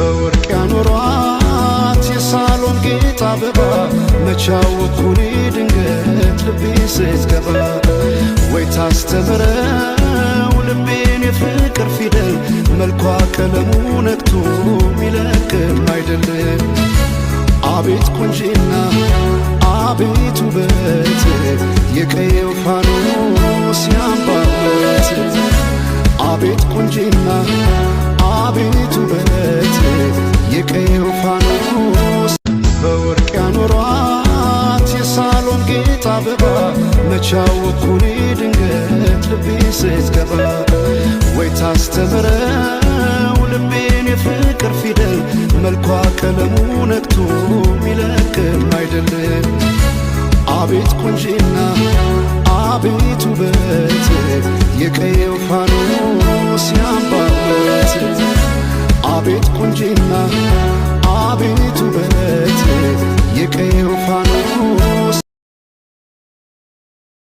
በወርቅ ያኖሯት የሳሎን ጌጥ አበባ፣ መቻወኩኔ ድንገት ልቤ ስትገባ፣ ወይ ታስተምረው ልቤን የፍቅር ፊደል፣ መልኳ ቀለሙ ነክቶ ሚለቅም አይደለም። አቤት ቁንጂና አቤት ውበት፣ የቀየው ፋኖስ ያምባበት። አቤት ቁንጂና አቤት ውበት፣ የቀየው ፋኖስ። በወርቅ ያኖሯት የሳሎን ጌጥ አበባ፣ መቻወኩኔ ድንገት ልቤ ስትገባ፣ ወይ ታስተምረው ልቤን የፍቅር ፊደል፣ መልኳ ቀለሙ ነክቶ ሚለቅም አይደለም። አቤት ቁንጂና አቤት ውበት፣ የቀየው ፋኖስ ያምባበት። አቤት ቁንጂና